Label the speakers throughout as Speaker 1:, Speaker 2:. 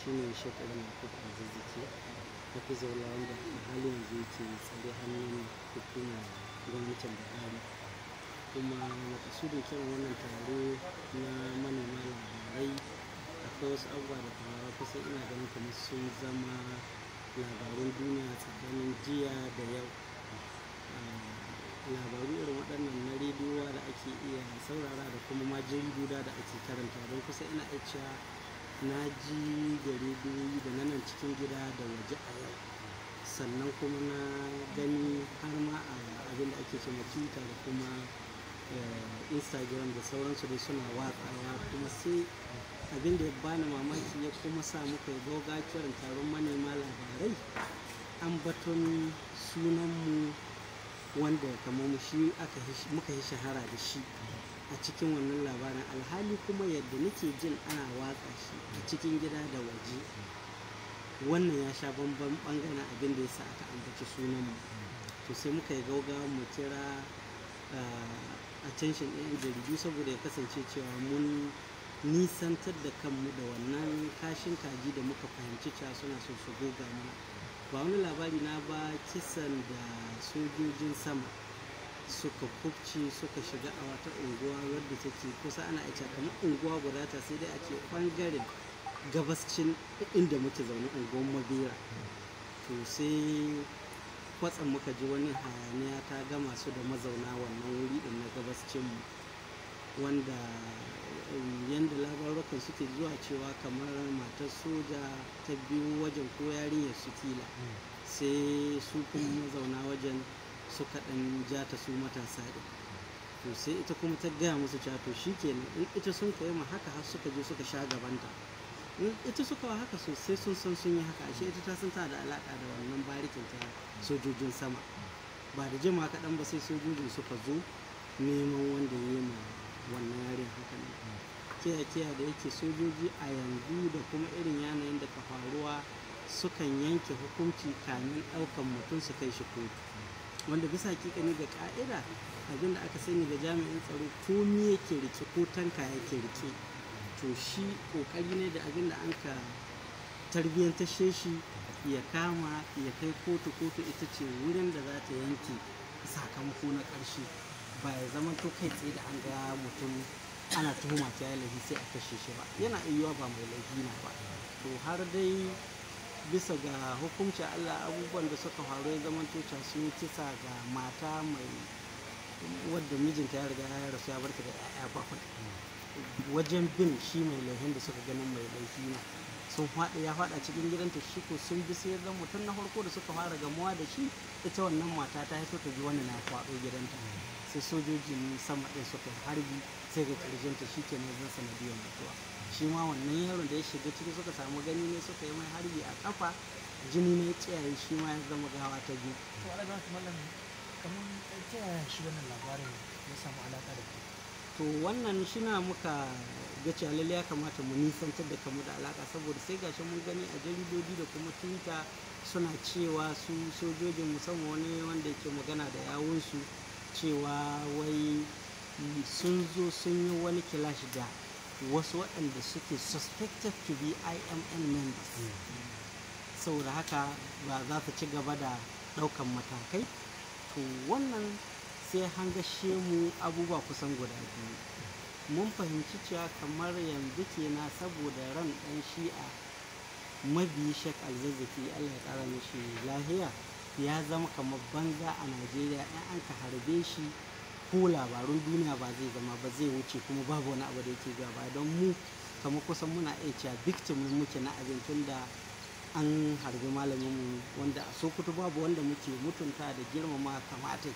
Speaker 1: Shine Sheikh Ibrahim Yakub Alzazzaki hafizahullah, wanda a halin yanzu yake tsare hannun hukumar gwamnatin Buhari. Kuma makasudin kiran wannan taro na manema labarai, akwai wasu abubuwa da faruwa kusan ina ganin kamar sun zama labarun duniya tsakanin jiya da yau. Labaru irin waɗannan na rediyo da ake iya saurara da kuma ma jaridu da ake karanta, don kusa ina iya cewa na ji ga rediyoyi da na nan cikin gida da waje a yau. Sannan kuma na gani har ma a abin da ake ce ma Twitter da kuma Instagram da sauransu dai suna watsawa. Kuma sai abin da ya bani mamaki ya kuma sa muka yi gauga kiran taron manema labarai, ambaton sunanmu wanda kamar mu shi aka muka yi shahara da shi a cikin wannan labarin. Alhali kuma yadda nake jin ana watsa shi a cikin gida da waje, wannan ya sha bamban bangaren abin da ya sa aka ambaci sunanmu. To sai muka yi gaugawa mu kira attention ɗin 'yan jaridu saboda ya kasance cewa mun nisantar da kanmu da wannan kashin kaji da muka fahimci cewa suna so su goga mana. Ba wani labari na ba, kisan da sojojin sama suka kubce suka shiga a wata unguwa wadda take kusa, ana iya kamar unguwa guda ta, sai dai a ce ɓangaren gabascin inda muke zaune, unguwar Mabera. To sai kwatsam muka ji wani hayaniya ta gama su da mazauna wannan wuri din na gabascin mu, wanda yanda labarukan suke zuwa cewa kamar matar soja ta biyu wajen ko yarinyar su kila, sai su kuma mazauna wajen suka ɗan ja ta su matasa ɗin. To sai ita kuma ta gaya musu cewa to shikenan, in ita sun kai ma haka har suka je suka sha gabanta, in ita suka wa haka sosai sun san sun yi haka. Ashe ita ta san tana da alaka da wannan barikin ta sojojin sama. Ba da jima kaɗan ba sai sojojin suka zo neman wanda ya yi ma wannan yarin haka ne. Kiya kiya da yake sojoji a yanzu da kuma irin yanayin da ka faruwa, sukan yanke hukunci kamin ɗaukan mutum su kai shi kotu, wanda bisa hakikani ga ka'ida abin da aka sani ga jami'in tsaro, komi yake rike ko tanka yake rike, to shi kokari ne da abin da an ka tarbiyyantashe shi ya kama ya kai kotu. Kotu ita ce wurin da za ta yanke sakamako na ƙarshe, ba ya zama to kai tsaye da an ga mutum ana tuhuma ta yi laifi sai a kashe shi ba. Yana iya ba mai laifi na ba. To har dai bisa ga hukuncin Allah abubuwan da suka faru ya zama cewa sun yi kisa ga mata mai wadda mijinta ya riga ya rasu ya barta da 'ya'ya 7. Wajen bin shi mai laifin da suka ganin mai laifi na sun faɗi ya faɗa cikin gidanta, shi ko sun bi sai zan mutum na farko da suka fara gamuwa da shi, ita wannan mata ta haifo ta ji wani na faɗo gidanta, sai sojojin sama ɗin suka harbi sai ga ƙarshenta, shi ke nan zan sanadiyar mutuwa. Shi ma wannan yaron da ya shiga ciki suka samu gani ne suka yi mai harbi a kafa, jini ne ya tsiyaye, shi ma ya zama gawa ta biyu.
Speaker 2: To ala mallam, kamar ta yaya shi wannan labarin ya samu alaƙa da ku?
Speaker 1: To wannan shi na muka ga cewa lalle ya kamata mu nisantar da kanmu da alaka, saboda sai gashi mun gani a jaridodi da kuma Twitter suna cewa su sojojin, musamman wani wanda yake magana da yawunsu, cewa wai sun zo sun yi wani clash da wasu waɗanda suke suspected to be IMN members, saboda haka ba za su ci gaba da ɗaukan matakai. To wannan sai hangashe mu abubuwa kusan guda biyu. Mun fahimci cewa kamar yanzu kenan saboda ran ɗan Shi'a mabiyi Sheikh Alzazzaki, Allah ya ƙara mishi lahiya, ya zama kamar banza a Najeriya. In an ka harbe shi ko labarun duniya ba zai zama ba, zai wuce kuma babu wani abu da yake zuwa ba. Don mu kamar kusan muna iya cewa victim muke na abin, tun da an harbi malaminmu wanda a Sokoto babu wanda muke mutunta da girmama kamata,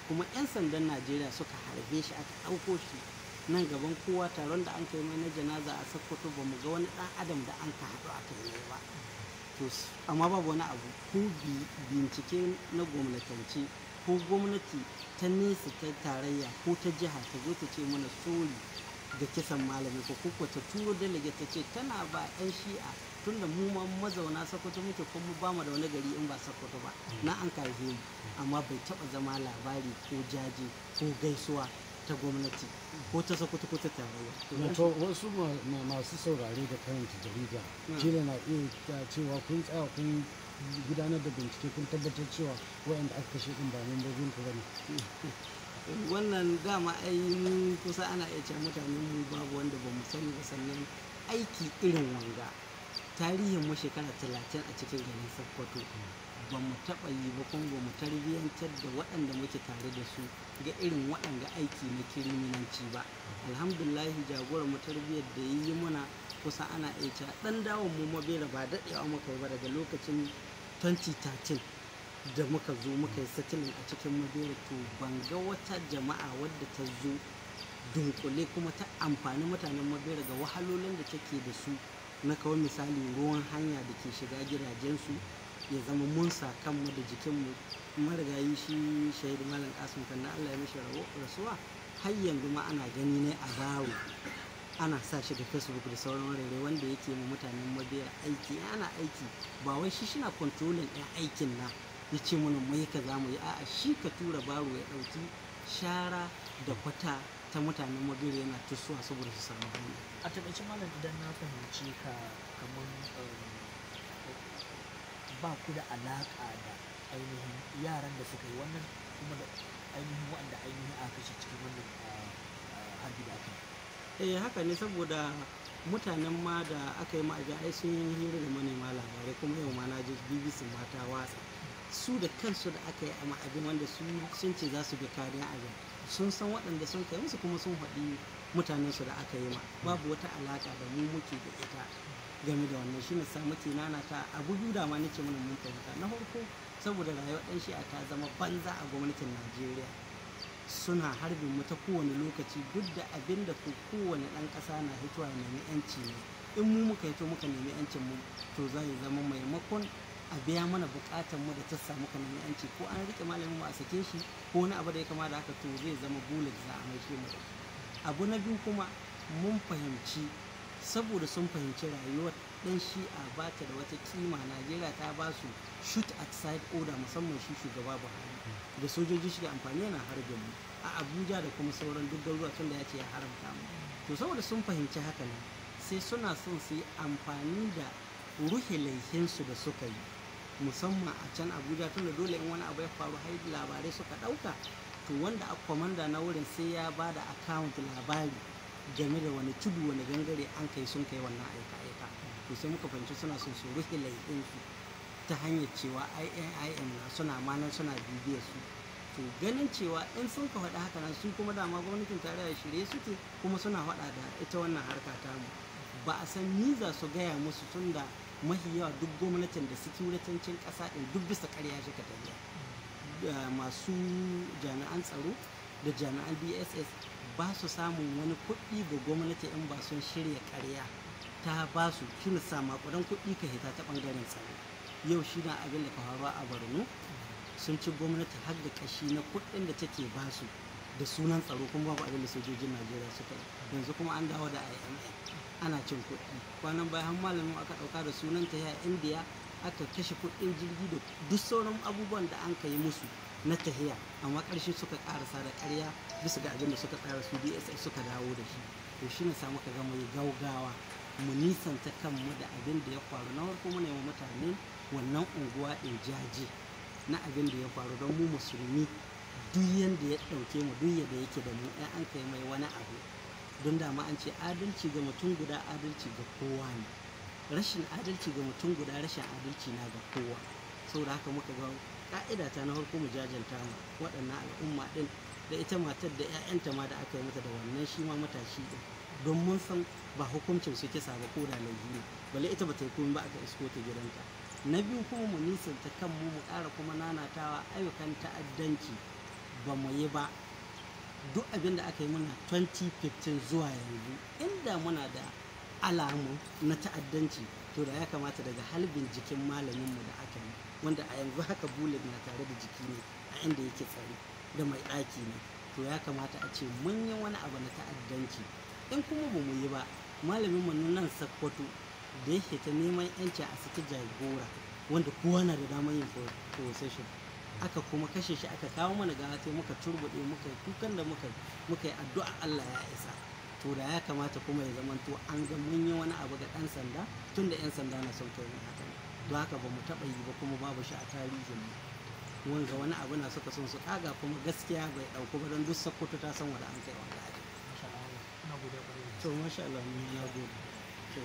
Speaker 1: kuma 'yan sandan Najeriya suka harbe shi, aka ɗauko shi nan gaban kowa. Taron da an kai mai na janaza a Sokoto, ba mu ga wani ɗan adam da an ka haɗu aka yi ba. To amma babu wani abu ko bincike na gwamnatance ko gwamnati ta nesa ta tarayya ko ta jiha ta zo ta ce mana sorry ga kisan malami, ko ta turo delegate ta ce tana ba 'yan Shi'a, tunda mu ma mazauna Sokoto muke kuma ba mu da wani gari in ba Sokoto ba, na an haife mu, amma bai taba zama labari ko jaje ko gaisuwa ta gwamnati ko ta Sokoto ko ta tarayya.
Speaker 3: Wato wasu masu saurare da karanta jarida kila na iya cewa kun tsaya kun gudanar da bincike kun tabbatar cewa waɗanda aka kashe din ba membobin ku bane.
Speaker 1: Wannan dama ai mu kusa ana iya cewa mutanen mu babu wanda ba mu sani ba, sannan aiki irin wanga tarihin mu shekara 30 a cikin garin Sokoto ba mu taɓa yi ba, kuma ba mu tarbiyyantar da waɗanda muke tare da su ga irin waɗanda aiki na kiriminanci ba. Alhamdulillahi jagoran mu tarbiyyar da yi muna kusa ana iya cewa ɗan dawon mu Mabera ba daɗewa muka yi ba daga lokacin 2013 da muka zo muka yi settling a cikin Mabera, to ban ga wata jama'a wadda ta zo dunkule kuma ta amfani mutanen Mabera ga wahalolin da take da su na kawai misali ruwan hanya da ke shiga gidajensu ya zama mun sa kanmu da jikinmu. Marigayi shi Shahid Malam Kasim kan Allah ya mishi rasuwa, har yanzu ma ana gani ne a baro ana sa shi ga Facebook da sauran wurare wanda yake ma mutanen Mabera aiki. Ana aiki ba wai shi shina controlling ɗin aikin na ya ce mana mu yi kaza mu yi, a'a shi ka tura baro ya ɗauki shara da kwata ta mutanen Mabera yana tusuwa saboda su samu hanya.
Speaker 2: A taƙaice malam, idan na fahimci ka kamar ba ku da alaƙa da ainihin yaran da suka yi wannan kuma da ainihin waɗanda ainihin aka kashe cikin wannan harbi da aka yi.
Speaker 1: Eh haka ne, saboda mutanen ma da aka yi ma'aji ai sun yi hira da manema labarai, kuma yau ma na ji BBC ma ta watsa su da kansu da aka yi a ma'abin wanda su sun ce za su bi kariya abin, sun san waɗanda sun kai musu kuma sun haɗi mutanen su da aka yi ma. Babu wata alaƙa da mu muke da ita game da wannan. Shine sa muke nanata abu biyu da ma nace mana mun fahimta. Na farko, saboda rayuwar ɗan shi'a ta zama banza a gwamnatin Najeriya, suna harbin mu ta kowane lokaci, duk da abin da ko kowane ɗan ƙasa na hitowa ya nemi yanci ne. In mu muka hito muka nemi yancin mu, to zai zama maimakon a biya mana buƙatar mu da ta samu ka nemi yanci, ko an rike malamin mu a sake shi ko wani abu da ya kama da haka, to zai zama bullet za a maishe mu da shi. Abu na biyu kuma mun fahimci saboda sun fahimci rayuwar ɗan shi'a ba ta da wata kima, Najeriya ta ba su shoot at sight order, musamman shi shugaba Buhari da sojoji shi amfani yana harbin mu a Abuja da kuma sauran duk garuruwa tunda ya ce ya haramta mu. To saboda sun fahimci haka ne sai suna son su yi amfani da ruhe laihinsu da suka yi musamman a can Abuja, tunda dole in wani abu ya faru har labarai suka ɗauka, to wanda a kwamanda na wurin sai ya ba da account labari game da wani tudu wani gangare an kai sun kai wannan aika-aika. To sai muka fahimci suna son su rufe laifinsu ta hanyar cewa INIM na suna manan suna bibiyar su. To ganin cewa in sun ka faɗi haka nan su kuma dama gwamnatin tarayya shirye suke kuma suna faɗa da ita wannan harka tamu, ba a san ni za su gaya musu tunda mahi yawa duk gwamnatin da sikiritancin ƙasa ɗin duk bisa ƙarya shi ka tafiya. Masu jami'an tsaro da jami'an DSS ba su samun wani kuɗi ga gwamnati in ba sun shirya ƙarya ta ba su shi sa maƙudan kuɗi ka hita ta ɓangaren tsaro. Yau shi na abin da ka faruwa a Borno, sun ci gwamnati har da ƙashi na kuɗin da take ba su da sunan tsaro, kuma babu abin da sojojin Najeriya suka yi. Yanzu kuma an dawo da IMF ana cin kuɗi. Kwanan baya har malamin aka ɗauka da sunan ta ya Indiya aka kashe kuɗin jirgi da duk sauran abubuwan da an ka yi musu na tahiya, amma ƙarshe suka ƙarasa da ƙarya bisa ga abin da suka tsara su DSS suka dawo da shi. To shi ne sa muka ga mu gaugawa mu nisanta kanmu da abin da ya faru. Na farko muna yi wa mutane wannan unguwa ɗin jaje na abin da ya faru, don mu musulmi duk yanda ya ɗauke mu duk yadda yake da mu in an kai mai wani abu, don dama an ce adalci ga mutum guda adalci ga kowa ne, rashin adalci ga mutum guda rashin adalci na ga kowa. Saboda haka muka ga ka'ida ta na farko mu jajanta mu waɗannan al'umma ɗin da ita matar da 'ya'yanta ma da aka yi mata da wannan shi ma matashi ɗin, don mun san ba hukuncin su kisa ba ko da laifi ne, balle ita bata yi komai ba aka isko ta gidanta. Na biyu kuma mu nisanta kanmu mu ƙara kuma nanatawa ayyukan ta'addanci ba mu yi ba. Duk abin da aka yi mana 2015 zuwa yanzu, inda muna da alamu na ta'addanci to da ya kamata daga halbin jikin malaminmu da aka yi, wanda a yanzu haka bullet na tare da jiki ne a inda yake tsare da mai ɗaki ne, to ya kamata a ce mun yi wani abu na ta'addanci. In kuma ba mu yi ba, malaminmu na nan Sakkwato da yake ta neman yanci a saki jagora wanda kowa na da damar yin procession, Aka kuma kashe shi, aka kawo mana gawa sai muka turbuɗe, muka yi kukan da muka yi, muka yi addu'a Allah ya isa. To da ya kamata kuma ya zamanto an ga mun yi wani abu ga ɗan sanda, tunda 'yan sanda na son kai mu haka ne. Don haka ba mu taɓa yi ba kuma babu shi a tarihin mu. Wanga wani abu na suka son su kaga, kuma gaskiya bai ɗauku ba, don duk Sokoto ta san wanda an kai wanga abin.
Speaker 2: Masha Allah, ina godiya kwarai da gaske.
Speaker 1: To masha Allah, ni na gode. To.